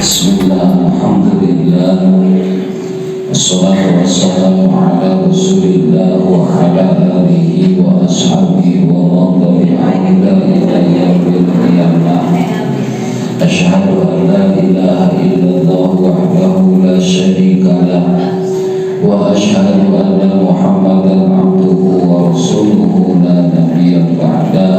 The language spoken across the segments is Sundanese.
Bismillah, alhamdulillah, wassalatu wassalamu ala rasulillah wa ala alihi wa ashabihi wa man tabi'ahum ila yaumil qiyamah. Asyhadu an la ilaha illallah wahdahu la syarika lah wa asyhadu anna Muhammadan abduhu wa rasuluhu la nabiyya ba'da.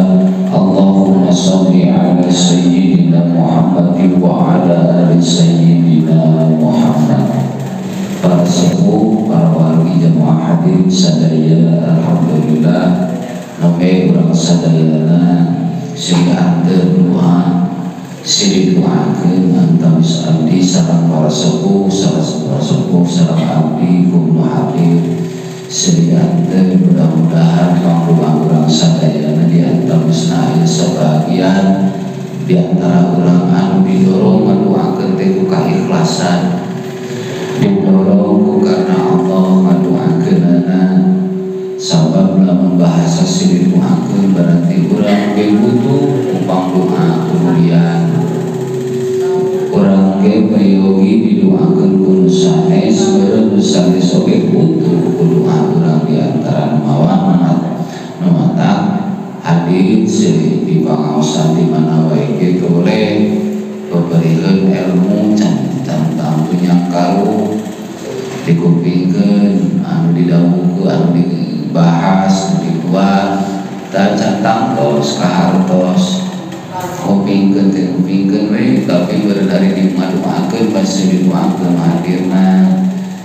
Allahumma salli ala sayyidina Muhammad wa ala ali sayyidina Muhammad. Para sepuh, para wargi, jamaah hadirin sadaya, alhamdulillah nembe urang sadayana silih antep doa, silih doakeun antawis abdi sareng para sepuh, sareng para sepuh sareng abdi kudu hadir silih antep. Mudah-mudahan pangdoa urang sadayana di antawisna aya sebagian di antara urang anu didorong ngadoakeun teh ku kaikhlasan, didorong ku karena Allah ngadoakeunana. Sabab lamun bahasa silih doakeun berarti urang ge butuh ku pangdoa kemuliaan, urang ge peryogi didoakeun ku nu sanes, beureum nu sanes oge butuh ku doa urang. Di antara nu mawa nu matak hadir silih di pangaosan di mana wae ge boleh beberiheun ilmu tentang karu dikupingkeun anu didawuhkeun, anu dibahas, dibuat dan can tangtos kahartos kupingkeun teh kupingkeun we, tapi beureum ari dimadoakeun pasti didoakeun hadirna.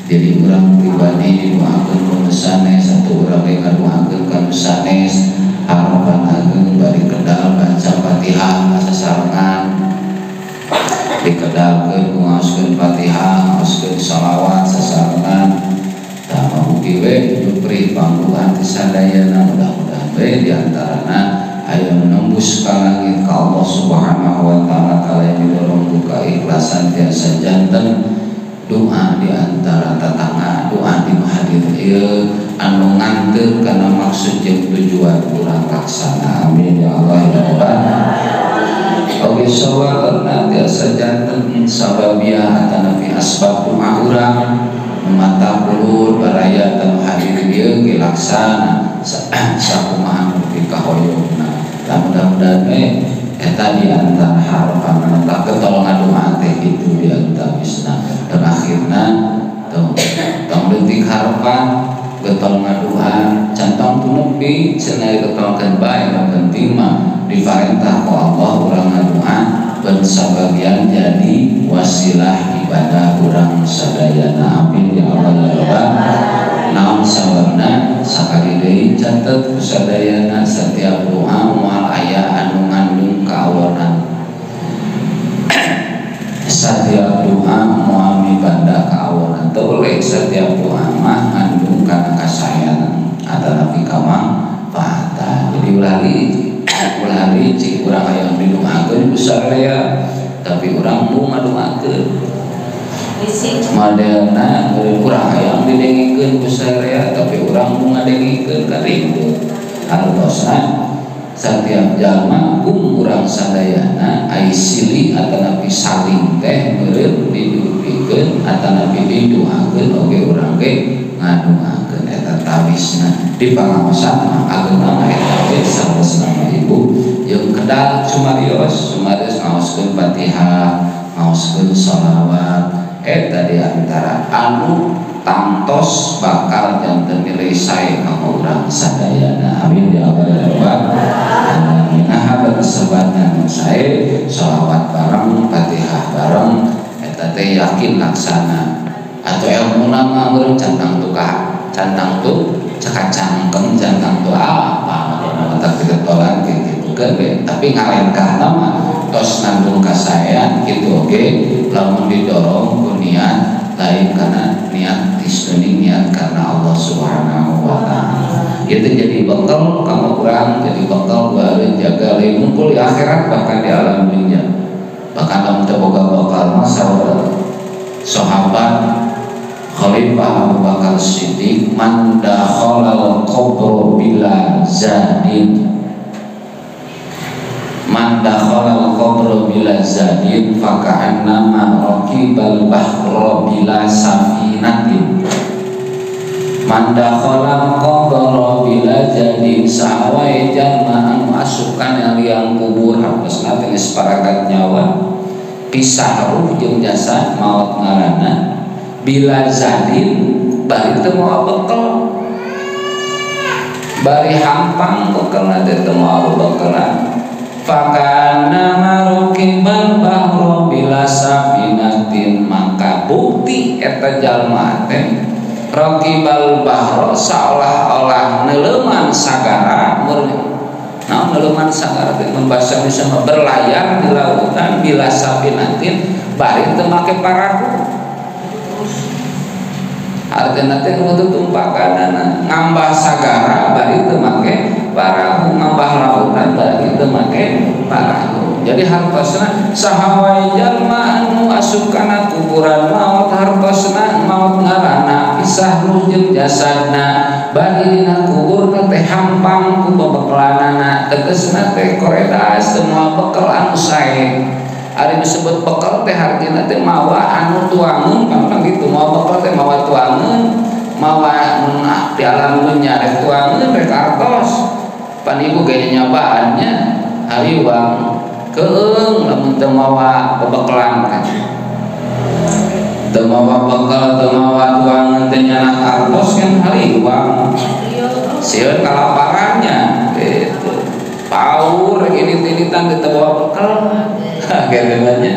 Jadi urang pribadi didoakeun ku nu sanes atau urang ge ngadoakeun ka nu sanes, harapan ageung bari kedal baca Fatihah sasarengan, dikedalkeun ku ngaoskeun Fatihah, ngaoskeun shalawat sasarengan. Tah, mugi we diberi pangduaan ti sadayana. Mudah-mudahan we di antarana aya nembus ka langit ka Allah Subhanahu wa taala kalayan didorong ku keikhlasan, tiasa janten doa di antara tatangga, doa di hadir ieu anu ngantep kana maksud jeung tujuan urang laksana. Amin ya Allah ya Rabbal. Oke, sawatna tiasa janten sababiah atanapi asbab doa urang mata kulur baraya tanu hadir ieu ge laksana sakumaha nu pikahoyongna. Lah, mudah-mudahan we eta di antara harapan tak getol ngadoa teh itu di antawisna. Dan akhirna tong tong leutik harapan getol ngadoa can tong tunepi cenah getolkeun bae. Nu penting mah diparentah ku Allah urang ngadoa ben sabagian jadi wasilah ibadah urang sadayana. Amin ya Allah ya Rabbal. Naon sababna? Sakali deui catet ku sadayana, setiap doa moal aya anu ngandung kaawonan, setiap doa moal mibanda kaawonan. Teu boleh, setiap doa mah ngandung kana kasaean atanapi kamanfaatan. Jadi ulah licik, ulah licik. Urang hayang didoakeun ku sararea tapi urang mau ngadoakeun modelna. Kurang hayang didengikeun ku sararea tapi urang mau ngadengikeun, kan ribut. Hartosna setiap jalma kum urang sadayana ai silih atanapi saling teh meureun didupikeun atanapi didoakeun oge urang ge ngadoakeun. Eta tawisna di pangaosan mah ageungna mah eta we sanesna ibu jeung kedal sumarios sumarios ngaoskeun Fatihah, ngaoskeun sholawat. Eta di antara anu tangtos bakal janten nilai sae ka urang sadayana. Amin ya Allah ya Rabbal alamin. Nah, berkesempatan sae sholawat bareng, Fatihah bareng, eta teh yakin laksana. Atau ilmu nama meureun cantang tuh ka cantang tuh cekak cangkem cantang tuh apa tapi ketolan gitu kan, tapi ngalengkah nama tos ngandung kasaean gitu. Oke, lamun didorong ku niat lain karena niat isuni, niat karena Allah Subhanahu wa taala, itu jadi bekal kamu kurang, jadi bekal baru jaga lain ngumpul di akhirat, bahkan di alam dunia. Bahkan lamun teu boga bekal mah sahabat Khalifah Abu Bakar Siddiq, man dakhalal qabra bila zadin, man dakhalal qabra bila zadin faka'annama raqibal bahra bila safinatin. Man dakhalal qabra bila zadin, saha wae jalma anu asup kana liang kubur, hartosna teh geus paragat nyawa, pisah ruh jeung jasad, maot ngaranna, bila zadin bari teu mawa bekel, bari hampang bekelna teh, teu mawa bekelan, faka'annama raqibal bahra bila safinatin, maka bukti eta jalma teh raqibal bahra seolah-olah neleuman sagara. Naon neleuman sagara teh? Mun bahasa Indonesia mah berlayar di lautan, bila safinatin bari teu make parahu. Artinya teh kudu tumpakanana ngambah sagara bari teu make parahu, ngambah lautan bari teu make parahu. Jadi hartosna saha wae jalma anu asup kana kuburan, maot hartosna, maot ngaranna, pisah ruh jeung jasadna, bari dina kubur teh hampang ku bebekelanana, tegesna teh koredas, teu mawa bekel anu sae. Ari disebut bekel teh hartina teh mawa anu tuangeun, pang gitu. Mawa bekel teh mawa tuangeun, mawa mun di alam dunya rek tuangeun, rek artos. Pan ibu ge nyobaannya hariwang keung lamun teu mawa bebekelan teh, teu mawa bekel, teu mawa tuangeun teh, nyanak artos kan hariwang, sieun kalaparannya gitu, paur ini-initan teu bawa bekal gitu nya.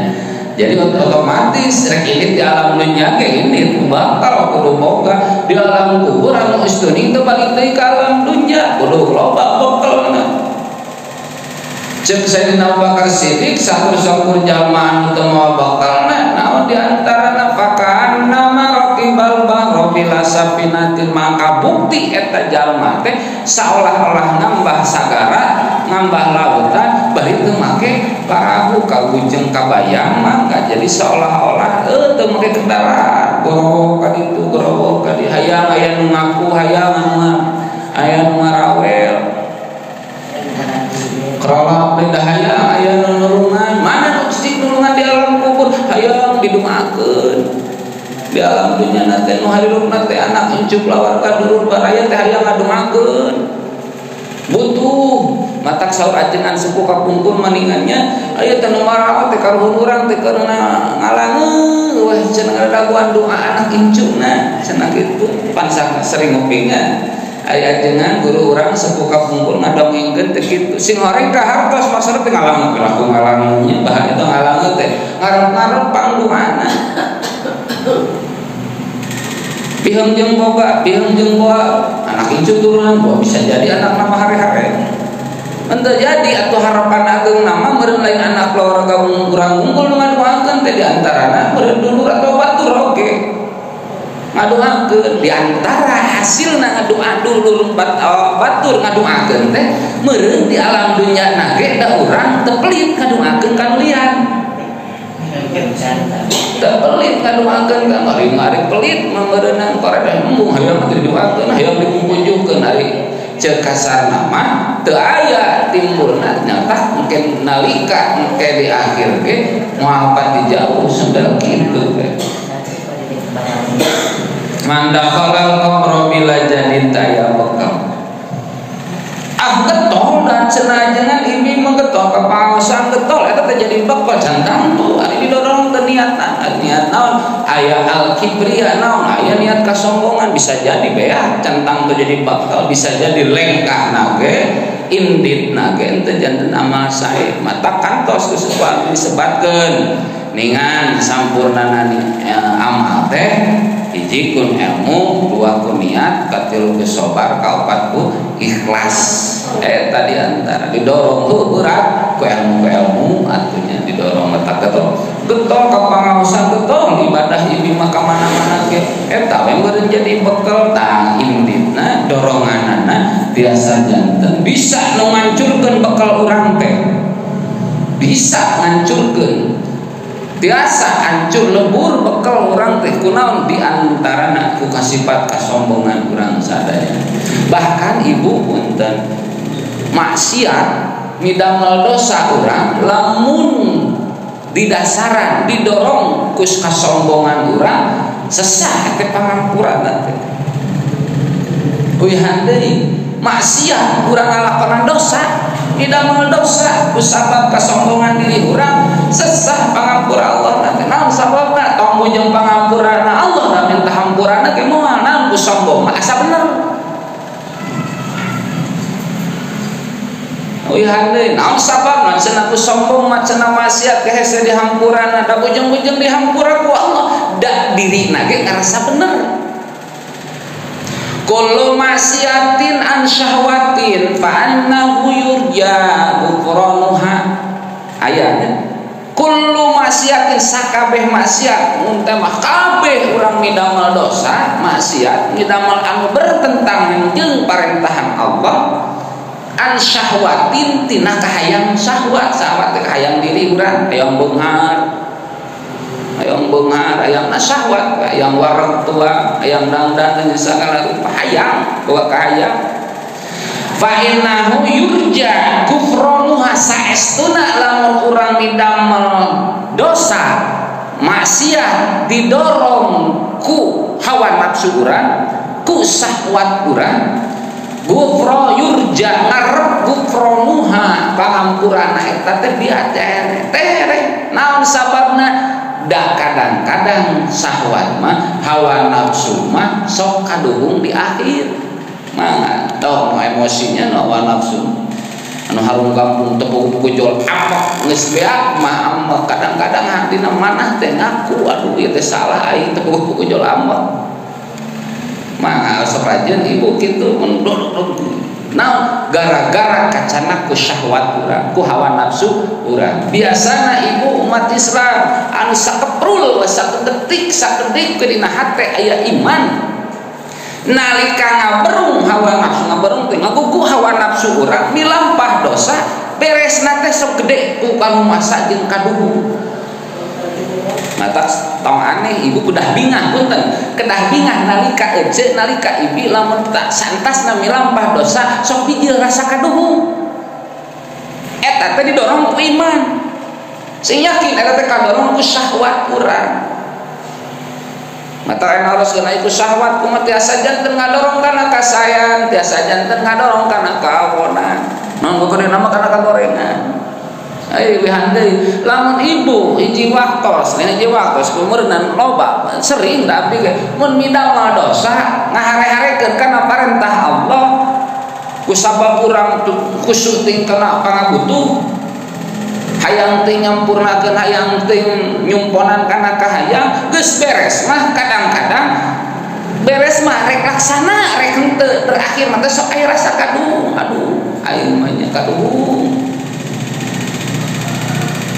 Jadi otomatis rek ini di alam dunia ge ini bakal kudu boga, di alam kubur anu geus teuing teu balik deui ka alam dunia kudu loba bekelna. Cek Sayyidina Abu Bakar Siddiq, sakur-sakur jalma anu teu mawa bekalna naon di antarana, faka'annama raqibal bahra bila safinatin, maka bukti eta jalma teh seolah-olah nambah sagara, nambah lautan bari teu make parahu. Kagujeng kabayang mangga, jadi seolah-olah teu make kendaraan, gorowok ka ditu, gorowok ka di, hayang aya nu ngaku, hayang anu aya nu ngarawel kerolap beda, hayang aya nu nulungan. Mana nu cicik nulungan di alam kubur? Hayang didungakeun di alam dunya na teh, nu harirupna teh anak incu, keluarga, dulur, baraya teh hayang ngadungakeun, butuh. Matak saur ajengan sepuh kapungkur maningannya, aya teh nu marawat teh karuhun urang teh keur ngalangeun wah cenah, ngadaguan doa anak incuna cenah kitu. Pan sering ngupingnya aya ajengan guru urang sepuh kapungkur ngadongengkeun teh kitu, sing horeng ka hartos, maksudna teh ngalangeun piraku ngalangeunnya bah itu ngalangeun teh ngarep-ngarep pangduana, piheung jeung boga, piheung jeung boa anak incu turunan, boa bisa jadi anak nama hare-hare. Ente jadi atau harapan ageng nama meureun lain anak keluarga urang unggul nu ngadoakeun teh, di antarana meureun dulur atau batur oge ngadoakeun. Di antara hasilna ngadoa dulur batur ngadoakeun teh meureun di alam dunya na ge da urang teu pelit ngadoakeun ka nu lian, teu pelit ngadoakeun ka ngari-ngari pelit meureunang koreda embung, hayang didoakeun, hayang dikunjungkeun. Ari ceuk kasarna mah teu aya timbulna nyata, mungkin nalika engke di akhir ge moal pati jauh sudah kitu teh. Man dakhalal qabra bila zadin, taya bekal. Ah, getol dan cenah jangan ibi mah getol kapaosan, getol eta teh jadi bekal can tangtu. Ari didorong teh niatna, niat naon? Aya al kibriya naon, aya niat kasombongan, bisa jadi beak can tangtu jadi bekal, bisa jadi lengkah nage indit nage ente janten amal sae. Mata kantos geus disebatkeun ningan sampurnana amal teh, hiji kun ilmu, dua ku niat, katilu ku sobar, kaopat ku ikhlas. Eta di antara didorong heuh berat ku ilmu, ku ilmu atunya didorong. Mata getol getol ka pangaosan, getol ibadah ibi mah ka mana-mana ge, eta we meureun jadi bekal. Tah, inditna doronganana tiasa janten bisa nu ngancurkeun bekal urang teh, bisa ngancurkeun. Tiasa hancur lebur bekal urang teh kunaon di antarana ku kasifat kasombongan urang sadaya. Bahkan ibu punten maksiat midamel dosa urang lamun didasaran didorong ku kasombongan urang sesah teh pangampurana teh. Uihan deui maksiat urang ngalakonan dosa midamel dosa ku sabab kasombongan diri urang sesah pangampura Allah teh. Naon sababna tong mujeng pangampurana Allah da minta hampurana ge moal naon ku sombong mah asa bener. Uihan deui naon sababna cenah ku sombong mah cenah maksiat ge hese dihampurana da ujung-ujung dihampura ku Allah da dirina ge ngarasa bener. Kullu maksiatin an syahwatin fa annahu yurja ghufranuha. Ayatnya kullu maksiatin sakabeh maksiat mun teh mah kabeh urang midamel dosa maksiat midamel anu bertentangan jeung parentahan Allah an syahwatin tina kahayang syahwat, syahwat teh kahayang diri urang, hayang beunghar, hayang beunghar, hayang syahwat, hayang wareg tua, hayang dangdan jeung sagala rupa hayang, boga kahayang. Fa innahu yurja kufranuha saestuna lamun urang midamel dosa maksiat didorong ku hawa nafsu urang, ku syahwat urang, gufro yurja ngarep gufronuha pangampurana eta teh biatere naon sababna da kadang-kadang syahwat mah hawa nafsu mah sok kaduhung di akhir mangga tong emosinya nu hawa nafsu anu harung kampung tepuk-tepuk jol amok geus beak mah amok kadang-kadang hatina manah teh ngaku aduh ieu teh salah aing tepuk-tepuk jol amok mah sok rajin ibu kitu mun naon gara-gara kacana ku syahwat urang ku hawa nafsu urang. Biasana ibu umat Islam anu sakeprul sakedetik sakedik dina hate aya iman nalika ngaberung hawa nafsu ngaberung teh ngagugu hawa nafsu urang milampah dosa beresna teh sok gede ku karumasa jeung kaduhu. Mata tong aneh ibu kedah bingah punten kedah bingah nalika ece nalika ibi lamun tak santasna milampah dosa sok bijil rasa kaduhu eta teh didorong ku iman sing yakin eta teh kadorong ku syahwat urang. Mata aya naroskeun ku syahwat kumaha tiasa janten ngadorong kana kasayan tiasa janten ngadorong kana kawonan naon gogoreng nama kana kagorengan. Ayo wihan deui lamun ibu hiji waktos lain hiji waktos umurna loba sering tapi mun midamel dosa ngahare-harekeun kana parentah Allah ku sabab urang khusyuk ting kana pangabutuh hayang teh nyampurnakeun hayang teh nyumponan kana kahayang geus beres mah kadang-kadang beres mah rek laksana rek henteu terakhir mah teh sok aya rasa kaduh aduh aing mah nya kaduh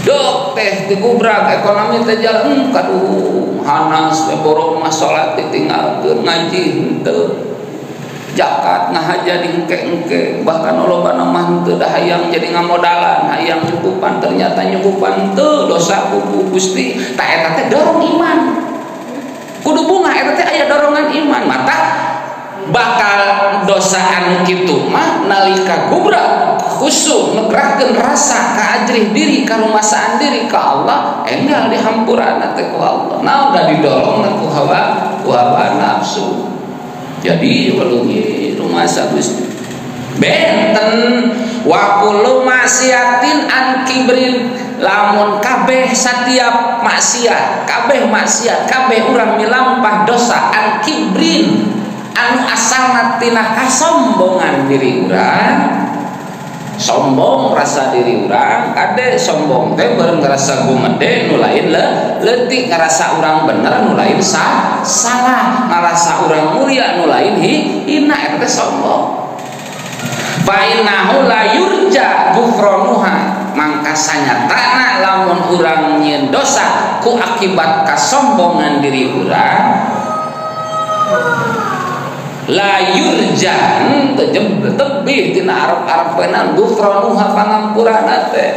dok teh digubrak ekonomi teh jalan kaduh hanas we borong mah salat ditinggalkeun ngaji henteu zakat ngahaja diengke-engke bahkan lobana mah henteu da hayang jadi ngamodalan hayang nyukupan ternyata nyukupan henteu dosa ku Gusti ta eta teh dorong iman kudu bunga eta teh aya dorongan iman mata bakal dosa anu kitu mah nalika gubrak khusyuk ngegrahkeun rasa kaajrih diri karumasaan diri ka Allah enggal dihampurana teh ku Allah nah udah didorong ku hawa nafsu jadi walungi rumasa Gusti benten wa kullu maksiatin an kibrin lamun kabeh satiap maksiat kabeh urang milampah dosa an kibrin anu asalna tina kasombongan diri urang sombong rasa diri urang kade sombong teh bareng ngerasa gumede nu lain leutik ngerasa urang bener nu lain salah ngerasa urang mulia nu lain hina eta teh sombong. Fa innahu la yurja ghufranuha mangka sanyatana lamun urang nyieun dosa ku akibat kasombongan diri urang la yurja tebih tina arep-arepenan ghufranuha pangampurana teh.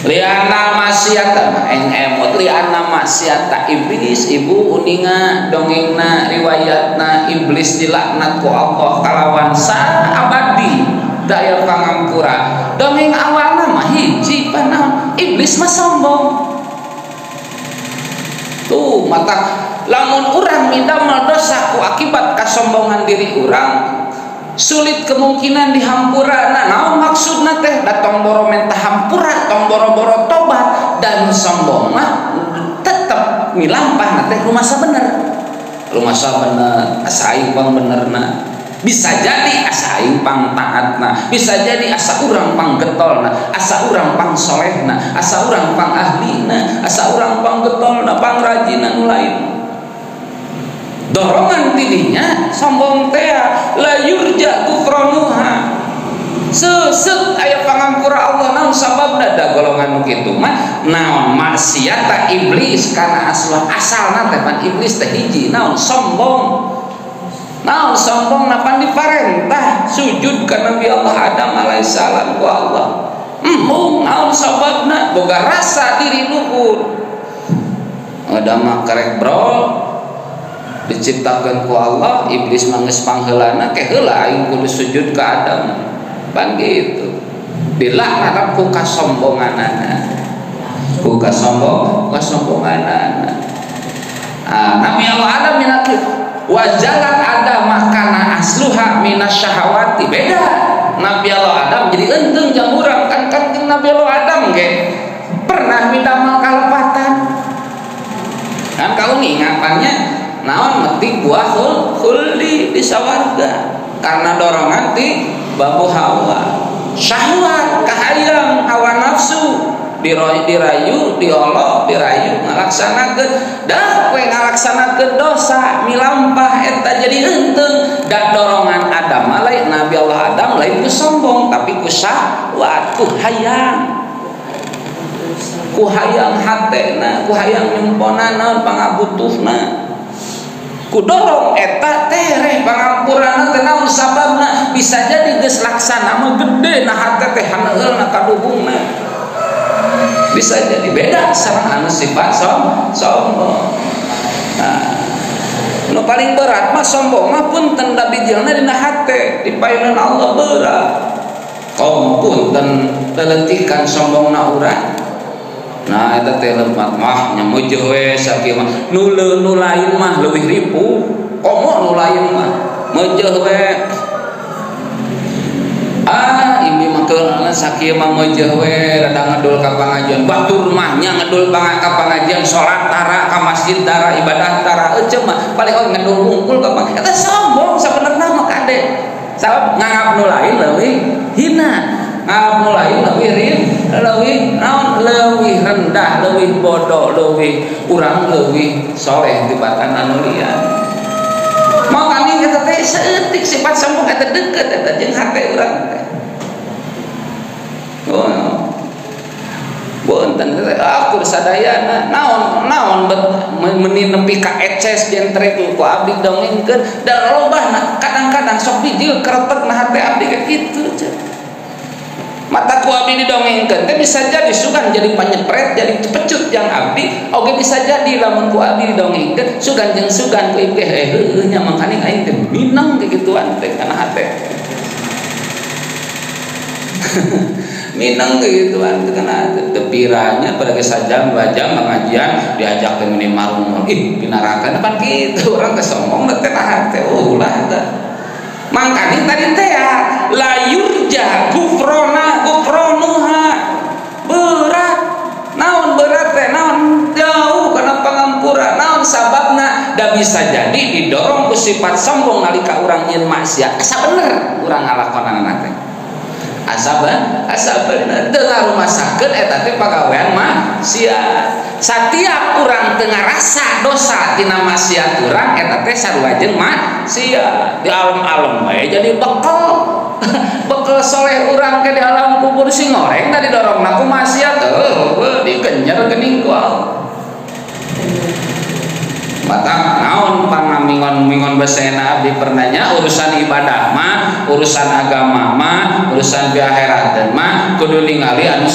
Liana maksiat eng emot liana maksiat iblis. Ibu uninga dongengna, riwayatna, iblis dilaknat ku Allah kalawan sa abadi daya pangampura. Dongeng awalna mah hiji, panaon? Iblis mah sombong tuh. Mata lamun urang midamel dosa ku akibat kasombongan diri urang, sulit kemungkinan dihampura. Nah, naon maksudna teh? Da tong boro menta hampura, tong boro-boro tobat, dan sombong mah tetep milampah teh rumasa bener, rumasa bener, asa aing pang benerna. Bisa jadi asa aing pang taatna, bisa jadi asa urang pang getolna, asa urang pang solehna, asa urang pang ahlina, asa urang pang getolna, pang rajina, nu lain. Dorongan tidinya sombong teh la yurja gufranuha, sesek aya pangampura Allah. Naon sababna? Da golongan nu kitu mah naon maksiat iblis kana asal asalna teh pan iblis teh hiji, naon? Sombong. Naon sombong? Napan diparentah sujud ka Nabi Allah Adam alaihissalam ku Allah, embung. Naon sababna? Boga rasa diri luhur. Ada mah karek bro diciptakan ku Allah, iblis mah geus pangheulana ke heula aing kudu sujud ka Adam. Pan gitu dilaknat ku kasombonganana, ku kasombonganana. Ah, Nabi Allah Adam minat wajalan ada makana asluha minas syahawati. Beda Nabi Allah Adam jadi enteng jang urang kan. Kan Nabi Allah Adam ge pernah midamel kalepatan kan. Kau ingatannya naon? Metik buah khuldi di sawarga karena dorongan ti babu Hawa, syahwat, kahayang, hawa nafsu, dirayu, diolok, dirayu, ngalaksanakeun. Dah we ngalaksanakeun dosa, milampah eta jadi enteng. Dan dorongan Adam lain, Nabi Allah Adam lain ku sombong, tapi ku syahwat, ku hayang, ku hayang hatena, ku hayang nyumpona naon pangabutuhna, ku dorong eta tereh pangampurana teh. Naon sababna? Bisa jadi geus laksana mah gede na hate teh, haneulna, kaduhungna. Bisa jadi beda sareng anu sifat sombong. Nah, nu paling berat mah sombong mah, punten, da bijilna dina hate, di payunan Allah berat. Kaum punten leletikan sombongna urang. Nah, eta teh lempat mah nya meujeuh we sakieu mah, nu nu lain mah leuwih ripuh, komo nu lain mah meujeuh we. Ah, ini mah keulana sakieu mah meujeuh we, rada ngedul ka pangajian. Batur mah nya ngedul ka pangajian, salat tara, ka masjid tara, ibadah tara, eceu mah paling oh ngedul wungkul ka. Eta sombong sabenerna mah, kade, sabab nganggap nu lain leuwih hina, nganggap nu lain leuwih leuwih naon, leuwih rendah, leuwih bodoh, leuwih urang leuwih soleh tibatan anu lian. Mau kami eta teh saeutik sifat sombong eta deukeut eta jeung hate urang teh. Oh, punten, aku sadayana naon naon bet meni nepi ka eces jentrek ku abdi dongengkeun da lobahna. Kadang-kadang sok bijil keretek na hate abdi kayak gitu. Mata ku abdi didongengkeun teh bisa jadi sugan jadi panyepret, jadi pecut yang abdi oge. Bisa jadi lamun ku abdi didongengkeun sugan jeung sugan ku ibu ge, heueuh nya, mangkaning aing teh minang kegituan teh kana hate, minang gituan karena tepiranya pada sajam 2 jam pengajian diajak ke minimal, ih pinarakan kan gitu. Orang kesombong teh nah teh ulah teh. Makanya tadi teh ya la yurja gufrona gufronuha, berat. Naon berat teh? Naon jauh karena pangampura? Naon sababna? Da bisa jadi didorong ku sifat sombong nalika urang nyeun maksiat, asa bener urang ngalakonana teh, asa asa bener, teu ngarumasakeun eta teh pagawean maksiat. Setiap urang teu ngarasa dosa tina maksiat urang, eta teh sarua jeung maksiat. Di alam-alam bae jadi bekal bekal soleh urang ke di alam kubur. Sing ngoreng tadi dorong ku maksiat, heuh dikenyer geuning ku Allah. Mata naon pangamingon mingon besena abdi pernahnya urusan ibadah mah. mah, urusan agama mah, urusan di akhirat mah kudu ningali anu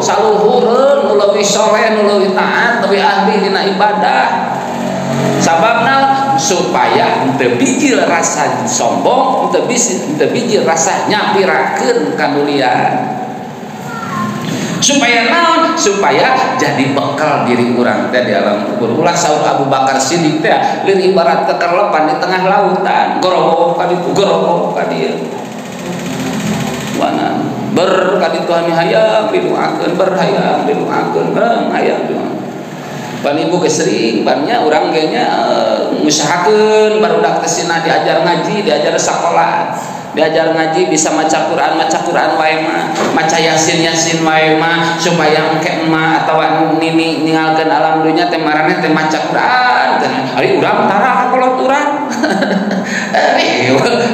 saluhureun, nu leuwih soleh, nu leuwih taat, leuwih ahli dina ibadah. Sababna supaya henteu bijil rasa sombong, henteu bijil rasa nyapirakeun kanulian. Supaya naon? Supaya jadi bekal diri urang teh di alam kubur. Ulah saur Abu Bakar Siddiq teh lir ibarat kekerlepan di tengah lautan, gorobok ka ditu, gorobok ka dieu. Wana ber ka ditu hayang didoakeun, ber hayang didoakeun, heung hayang didoakeun. Pan ibu ge sering bannya urang ge nya ngusahakeun barudak teh sina diajar ngaji, diajar sakola, diajar ngaji bisa maca Quran, maca Quran wae mah, maca Yasin Yasin wae mah supaya engke emak atawa nini ninggalkeun alam dunya teh maraneh teh maca Quran. Ari urang tara ka kolot urang.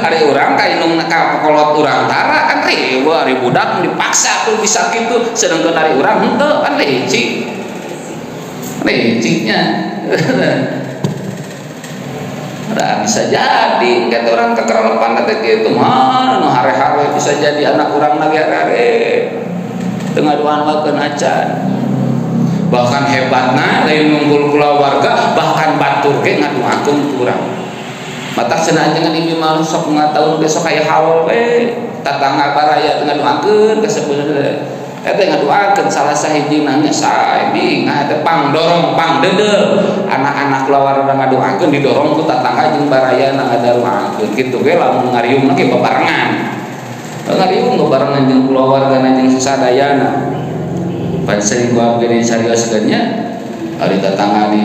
Ari urang ka indung ka kolot urang tara kan riweuh, ari budak dipaksa tuh bisa kitu sedangkan ari urang henteu kan licik. Liciknya. Nah, bisa jadi kata orang kekerelepan teh kitu mah nu hare-hare bisa jadi anak urang lagi hare-hare teu ngadoan-doakeun acan. Bahkan hebatna lain ngumpul kulawarga bahkan batur ge ngadoakeun ku urang. Matak cenah ajengan ieu mah sok ngataun besok aya haul we tatangga baraya teu ngadoakeun ka sebenarnya. Eta ngadoakeun salah sahijina nya sae bingah teh pangdorong pangdeudeul anak-anak kulawarga ngadoakeun didorong ku tatangga jeung baraya ngadaruakeun kitu ge lamun ngariungna ge babarengan. Ngariung babarengan jeung kulawargana jeung sasadayana. Pan sering ku abdi disarioskeun nya ari tatangga di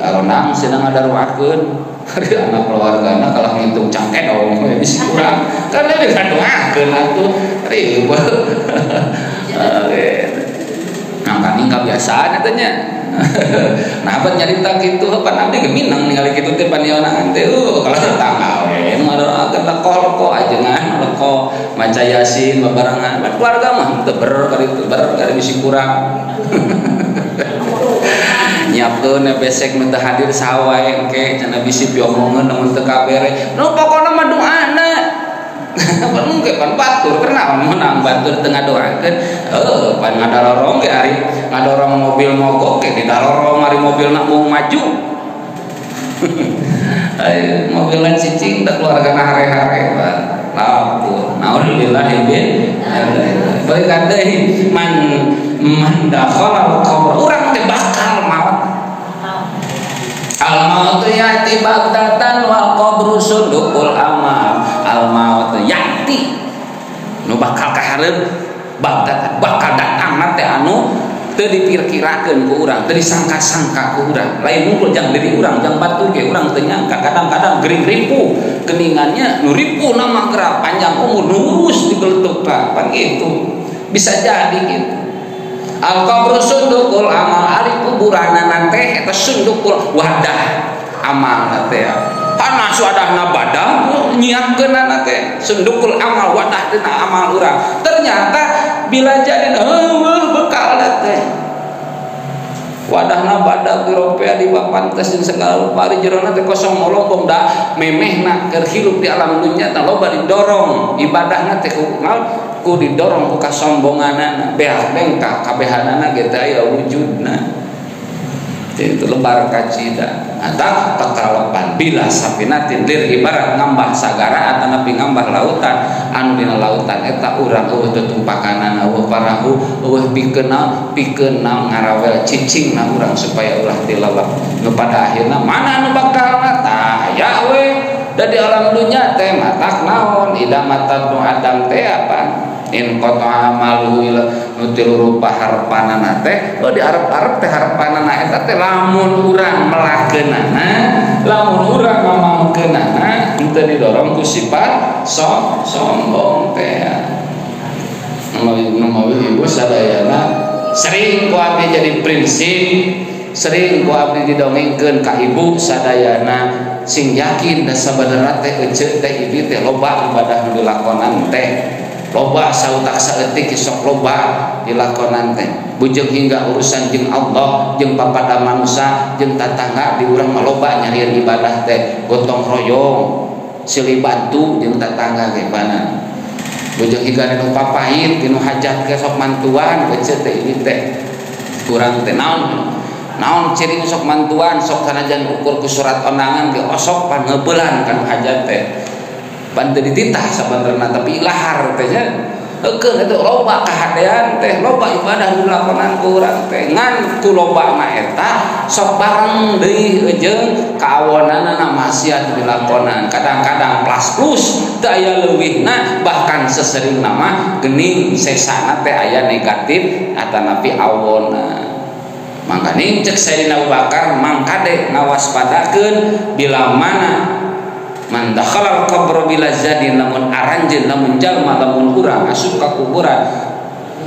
Arondang sedang ngadaruakeun ari anak keluargana kalah ngitung cangkedong we bisi kurang kan dia ngadoakeun atuh riweuh. Nah, kami kebiasaan eta nya. Nah, apa nyarita kitu pan abdi ge minang ningali kitu teh panionaan teh kalau tetangga we ngadoakeun leko-leko ajengan leko maca Yasin babarengan pan keluarga mah teu ber kali itu ber kali bisi kurang. Nyiapkeun besek nu teu hadir saha wae engke cenah bisi piomongeun lamun teu kabere. Nu pokona mah doana. Pan mungkin pan batur kunaon menang batur teu ngadoakeun. Heuh pan ngadorong ge ari ngadorong mobil mogok ge didorong ari mobilna mau maju. Ai mobil lain cicing da keluargana hare-hare pan. Lapur. Naudzubillah bin. Balikan deui man man dakhala al-qabr urang teh bakal maot. Al maut yati baghtatan wal qabru sundukul amal. Al maut yati nu bakal kahareup baghtatan bakal datang teh anu teu dipirkirakeun ku urang, teu disangka-sangka ku urang. Lain ngumpul jang diri urang, jang batur ge urang teu nyangka. Kadang-kadang gering ripuh geningannya nu ripuh nama gerak panjang umur nurus digeletuk pan gitu. Bisa jadi gitu. Al qabru sundukul amal ari kuburanana teh eta sundukul wadah amal teh. Panas wadahna badag nyiapkeunana teh sundukul amal wadah dina amal urang. Ternyata bila jadi heueuh bekal teh. Wadahna badag diropea di pantes jeung segala rupa ari jerona teh kosong molombong da memehna keur hirup di alam dunya teh loba didorong ibadahna teh ku ku didorong ku kasombonganana beak bengkak kabehanana ge teh aya wujudna. Itu lebar kacida atau tekalepan bila sapinatin lir ibarat ngambah sagara atanapi ngambah lautan anu dina lautan eta urang eueuh tetumpakanana eueuh parahu eueuh pikeun pikeun ngarawel cicingna urang supaya ulah tilelep nu pada akhirna mana nu bakal tah ya we da di alam dunya teh matak naon ida mata nu adam teh apa in qata amaluhu ila nu tilu rupa harapanana teh oh diarep-arep teh harapanana eta teh lamun urang melakeunana lamun urang ngamangkeunana henteu didorong ku sifat sombong teh. Numawi ibu sadayana sering ku abdi jadi prinsip, sering ku abdi didongengkeun ka ibu sadayana sing yakin da sabenerna teh ece teh ibi teh loba ibadah nu dilakonan teh loba sautak saeutik sok loba dilakonan teh bujeng hingga urusan jeung Allah jeung papada manusia jeung tatangga di urang mah loba nyarian ibadah teh gotong royong. Silih bantu jeung tatangga ge panan. Bujang higa nu papahit nu hajat ke sok mantuan ece teh ini teh kurang teh naon naon ciri sok mantuan sok sanajan ukur ku surat ondangan ge osok pan ngeubelan kana hajat teh pan teu dititah sabenerna tapi lahar teh nya heukeun eta loba kahadean teh loba ibadah nu dilakonan ku urang teh ngan ku lobana eta sok bareng deui jeung kaawonanana maksiat dilakonan kadang-kadang plus plus teu aya leuwihna bahkan sesering nama geuning sesana teh aya negatif atanapi awonna. Mangkaning cek Sayyidina Abu Bakar mangkade ngawaspadakeun bila mana man dakhala al-qabra bila zadin lamun aranjeun lamun jalma lamun urang asup ka kuburan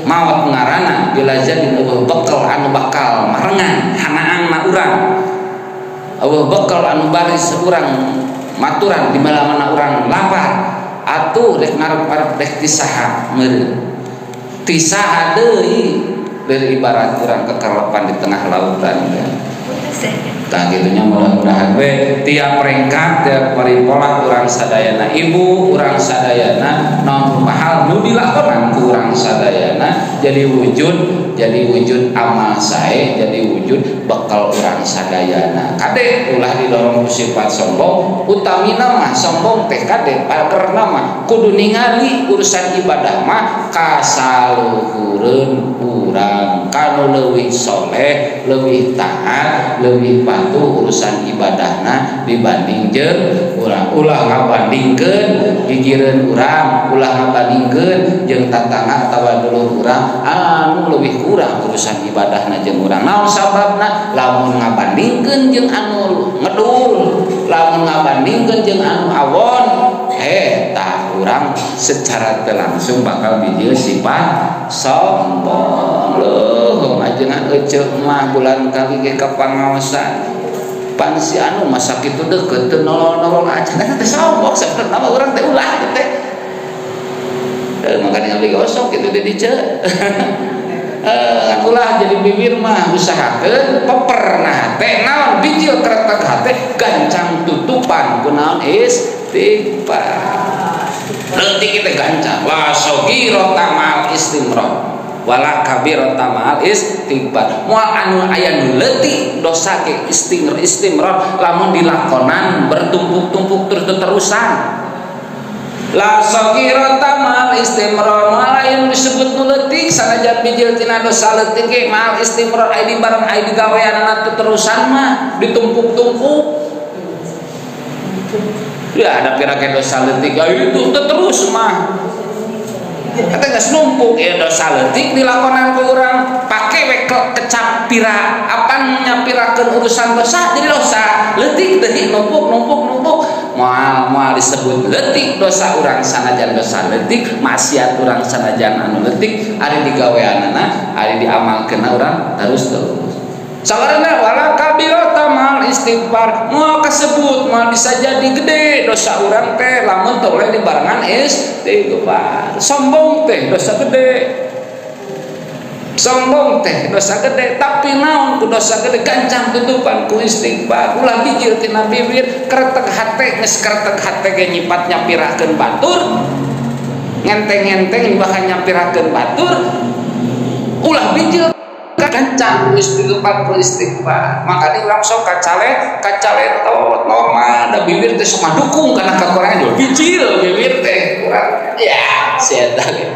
maot ngaranna bila zadin eueuh bekal anu bakal marengan hanaangna urang eueuh bekal anu baris urang maturan di mana-mana urang lapar atuh rek ngarep-ngarep rek ti saha meureun ti saha deui dari ibarat urang kekelepan di tengah lautan teh. Tah gitunya mudah-mudahan we tiap rengkat tiap maripola urang sadayana ibu urang sadayana naon rupa hal nu dilakonan ku urang sadayana jadi wujud amal sae jadi wujud bekal urang sadayana kade ulah didorong ku sifat sombong utamina mah sombong teh kade karena mah kudu ningali urusan ibadah mah kasaluhureun urang kanu leuwih soleh leuwih taat leuwih patuh urusan ibadahna dibanding jeung urang ulah ngabandingkeun gigireun urang ulah ngabandingkeun jeung tatangga atawa dulur urang anu leuwih kurang urusan ibadahna jeung urang naon sababna lamun ngabandingkeun jeung anu ngedul lamun ngabandingkeun jeung anu awon tah urang secara teu langsung bakal bijil sifat sombong leuh ajengan eceu mah bulan kali ge ka pangaosan pan si anu masa kitu deukeut teu nolol-nolol aja eta teh sombong sabenerna mah urang teh ulah teh makanya abdi gosok kitu di dieu ulah jadi bibir mah usahakeun peper na hate naon bijil kretek hate gancang tutupan kunaon istighfar leutik kita gancang la saghirata ma'al istimrar wala kabirata ma'al istighfar moal anu aya nu leutik dosa ke istimrar lamun dilakonan bertumpuk-tumpuk terus-terusan la saghirata ma'al istimrar moal aya disebut nu leutik sanajan bijil tina dosa leutik ge ma'al istimrar aya di bareng aya digaweanana terusan mah ditumpuk-tumpuk ya ada pira-pira dosa leutik ya itu terus mah kata geus numpuk ya dosa leutik dilakonan ku urang pake we kecap pira apan nyapirakeun urusan dosa jadi dosa leutik deui numpuk numpuk numpuk moal moal disebut leutik dosa urang sanajan dosa leutik maksiat urang sanajan anu leutik ari digaweanana ari diamalkeunna urang terus terus sawarana wala kabirata ma'al istighfar moal kasebut moal bisa jadi gede dosa urang teh lamun teu oleh dibarengan istighfar sombong teh dosa gede sombong teh dosa gede tapi naon ku dosa gede gancang tutupan ku istighfar ulah bijil tina bibir kretek hate geus kretek hate ge nyipat nyapirakeun batur ngenteng-ngenteng bahkan nyapirakeun batur ulah bijil gancang istighfar ku istighfar makanya urang sok kacale kacaletot normal da bibir teh sok ngadukung kana kakurangan juga bijil bibir teh kurang ya si eta ge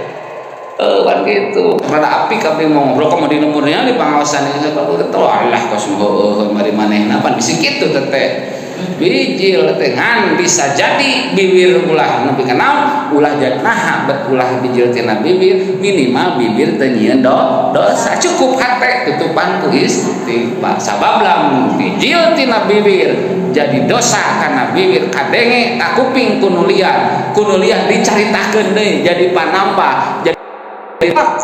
kan gitu rada apik kami mau ngobrol kamu di nomornya di pengawasan ini kalau alah kos heueuh mari manehna pan bisi kitu teteh bijil teh ngan bisa jadi bibir ulah nepi ka naon ulah jadi naha bet ulah bijil tina bibir minimal bibir teu nyieun dosa cukup hate tutupan ku istighfar sabab lamun bijil tina bibir jadi dosa karena bibir kadenge ka kuping ku nu lian dicaritakeun deui jadi panambah jadi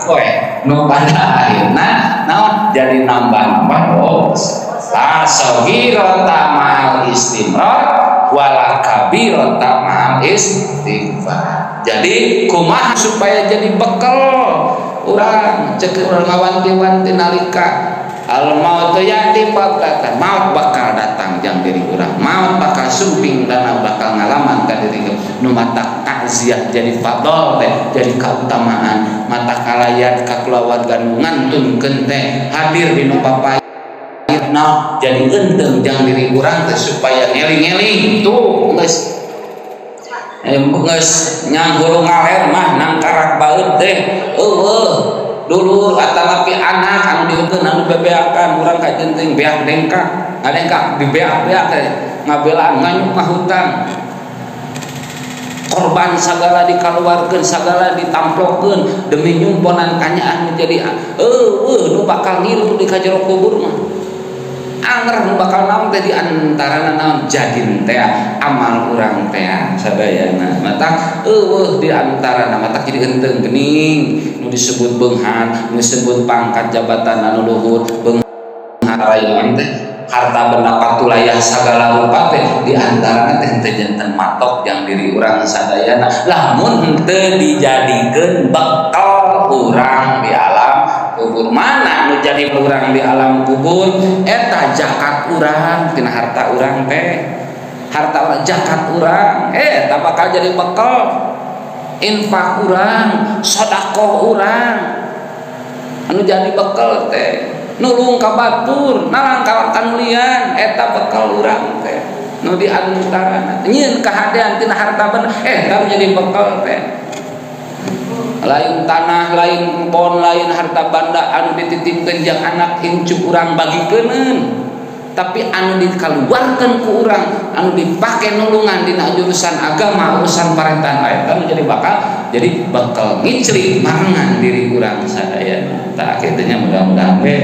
koe nu pada akhirna naon jadi nambah-nambah dosa la saghirata ma'al istimrar wala kabirata ma'al istighfar. Jadi kumaha supaya jadi bekal urang cek urang ngawanti-wanti nalika al maut yati baghtatan maut bakal datang jang diri urang maut bakal bakal sumping dana bakal ngalaman ka diri nu matak takziah jadi fadol teh jadi kautamaan mata kalayat ka kulawarga nu ngantunkeun teh hadir dina papayun nah jadi eunteng jang diri urang teh supaya ngeling-ngeling tuh geus geus nyangguru ngaler mah nangkarak baeud teh eueuh dulur atanapi anak anu dieukeun anu bebeakan urang ka jenting beak dengkak ngadengkak dibeak-beak teh ngabelaan nganyuk ka hutang korban sagala dikaluarkeun sagala ditamplokeun demi nyumponan kanyaah menjadi eueuh nu bakal ngilu di ka jero kubur mah anger nu bakal naon teh di antarana naon jadin teh amal urang teh sadayana matak eueuh di antarana matak jadi henteu geuning nu disebut beunghar nu disebut pangkat jabatan anu luhur beunghar rayon teh harta benda patulayah sagala rupa teh di antarana teh henteu janten matok jang diri urang sadayana lamun henteu dijadikeun bekal urang di alam kubur. Mana nu jadi urang di alam kubur eta zakat urang tina harta urang teh harta urang zakat urang eta bakal jadi bekal infak urang sedekah urang anu jadi bekal teh nulung ka batur nalang ka kanulian eta bekal urang teh nu di antarana nyieun kahadean tina harta benda eta jadi bekal teh lain tanah lain bon lain harta banda anu dititipkeun jang anak incu urang bagikeun tapi anu dikaluarkeun ku urang anu dipake nulungan dina jurusan agama urusan parentan eta nu jadi bakal jadi bakal ngiclik marengan diri urang sadayana. Tah kitu nya mudah-mudahan we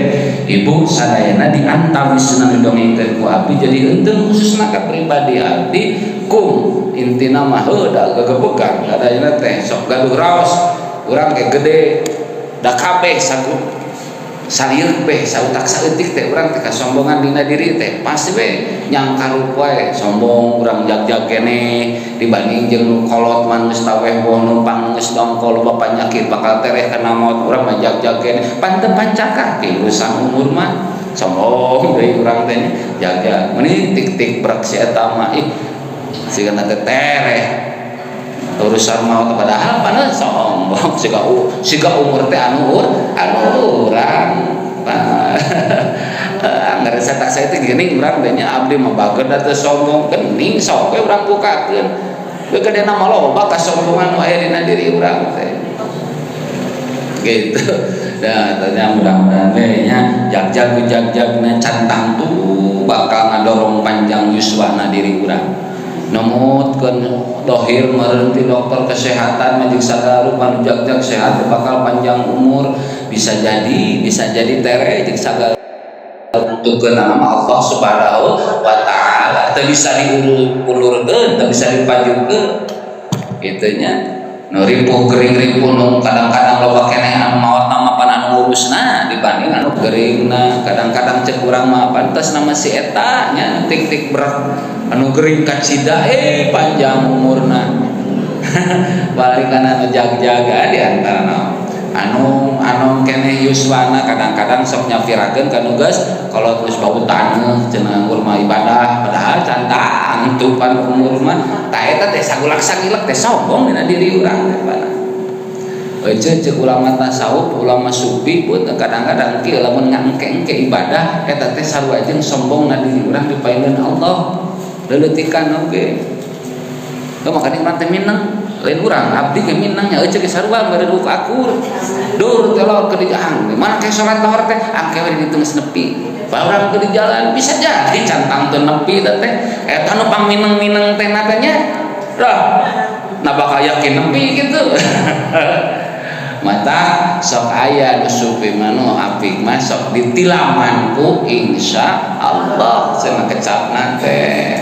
ibu sadayana di antawisna dongengkeun ku abdi jadi henteu khususna ka pribadi abdi kum intina mah heuh da gegebegan sadayana teh sok gaduh raos urang ge gede da kabeh sagu salieur beh sautak saeutik teh urang teh kasombongan dina diri teh pasti we nyangka wae sombong urang jag-jag keneh dibanding jeung nu kolot mah geus taweh boh numpang geus dongkol loba panyakit bakal tereh kana maot urang mah jag-jag keneh pan teu pancakah ke urusan umur mah sombong deui urang teh jag-jag meuni tik-tik brek si eta mah ih sigana teh tereh urusan maut padahal padahal sombong siga umur teh anu anu urang anggar tak saya teh geuning urang teh nya abdi mah bager da teu sombong geuning sok we urang bukakeun gegedena mah loba kasombongan nu aya dina diri urang teh gitu. Nah, tanya mudah-mudahan we nya jag-jag jag-jagna cantang tuh bakal ngadorong panjang yuswana diri urang nemutkeun dohir meureun ti dokter kesehatan majik sagala rupa nu jag-jag sehat bakal panjang umur bisa jadi tere jeung sagala tentukeun nama Allah Subhanahu wa taala teu bisa diulur-ulurkeun teu bisa dipajukeun kitu nya nu ripuh gering ripuh nu kadang-kadang loba keneh anu maot nama pan anu ngurusna dibanding anu geringna kadang-kadang cek urang mah pantes nama si eta nya tik-tik berat anu gering kacida panjang umurna balik kana anu jag-jaga di antara naon anu anu keneh yuswana kadang-kadang sok nyafirakeun ka nu geus kalau geus bau taneuh cenah nganggur mah ibadah padahal can tangtupan umur mah tah eta teh sagulak sagilek teh sombong dina diri urang teh pana euceut ceuk ulama tasawuf ulama sufi pun kadang-kadang kieu lamun ngangke-engke ibadah eta teh sarua jeung sombongna diri urang dipaeun Allah leuleutikan oge heuh makanya urang teh mineng lain urang abdi ge mineng nya euceut ge sarua bari ruk akur dur telor ke di ang mana ke salat lohor teh angke we di ditu geus nepi urang ke di jalan bisa jadi cantang teu nepi teh eta nu pangmineng-mineng teh natanya dah nah bakal yakin nepi gitu mata sok aya nu sufi mah nu apik mah sok ditilaman ku insya Allah cenah kecapna teh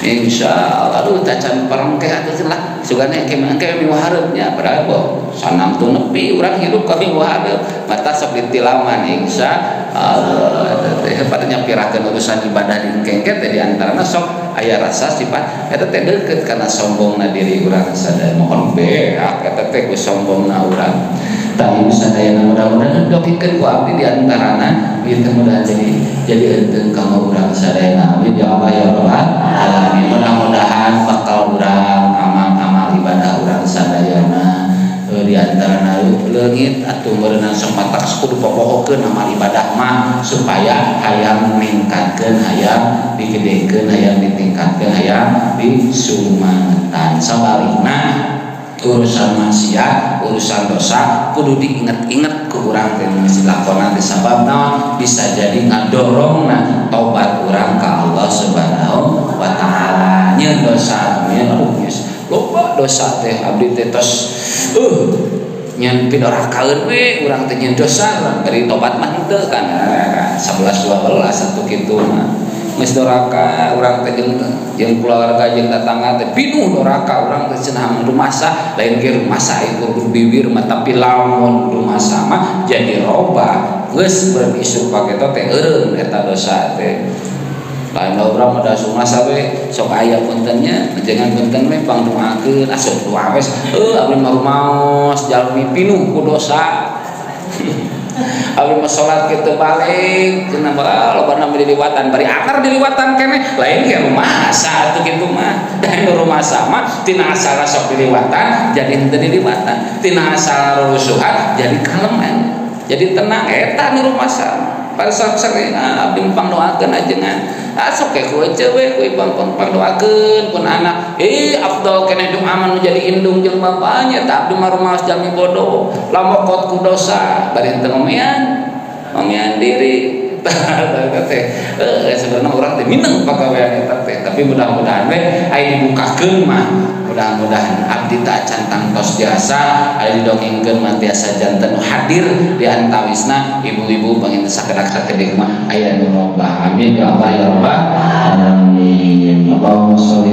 insya Allah aduh cacan perengke atuh lah sugana engke engke miwahareup nya padahal boh sanang tuh nepi urang hidup kami miwahareup mata sok ditilaman insya Allah teh pada nyapirakeun urusan ibadah di engke teh di antarana sok aya rasa sifat eta teh deukeut kana sombongna diri urang sadaya mohon beak eta teh ku sombongna urang tah ieu sadayana mudah-mudahan dongengkeun ku abdi di antarana ieu teh mudah jadi henteu kanggo urang sadayana amin ya Allah ya Rabbal. Dilakukeun amal ibadah mah supaya hayang ningkatkeun, hayang digedekeun, hayang ditingkatkeun, hayang disumangetan. Sabalikna, urusan maksiat, urusan dosa kudu diinget-inget ku urang teh geus dilakonan teh, sabab naon? Bisa jadi ngadorongna tobat urang ka Allah Subhanahu wa Taala. Nyeun dosa, aduh, geus loba dosa teh, abdi teh tos nyeun pidorakaeun we urang teh, nyeun dosa urang bari tobat mah henteu kan. 11 12 atuh kitu mah. Geus doraka urang teh jeung jeung keluarga, jeung tetangga teh pinuh doraka urang teh, cenah rumasa. Lain ge rumasa itu bibir mah, tapi lamun rumasa mah jadi robah. Geus berisuk paketo teh eureun eta dosa teh. Lain urang mah da rumasa we sok aya puntennya, jangan punten we, pangdoakeun, asup doa we, heuh, abdi mah rumaos jalmi pinuh ku dosa, abdi mah salat kitu balik cenah, loba na diliwatan, bari akar diliwatan keneh. Lain ge rumasa atuh kitu mah. Dan rumasa mah tina asalna sok diliwatan jadi henteu diliwatan, tina asalna rusuhan jadi kalem, jadi tenang. Eta nu rumasa pada sering, abdi pangdoakeun ajengan, sok ke ku ece we ku pang pangdoakeun pun anak, afdol keneh doa mah nu jadi indung jeung bapaknya. Tah, abdi mah rumaos jalmi bodoh, lamokot ku dosa, bari henteu ngomean ngomean diri teh. Sebenarnya urang teh mineng pagawean eta teh, tapi mudah-mudahan we aya dibukakeun mah, mudah-mudahan abdi tak can tangtos jasa aya didongengkeun mah tiasa janten hadir di antawisna ibu-ibu panginten sakedak sakedik mah aya nu robah. Amin ya Allah ya Rabbal alamin. Allahumma sholli.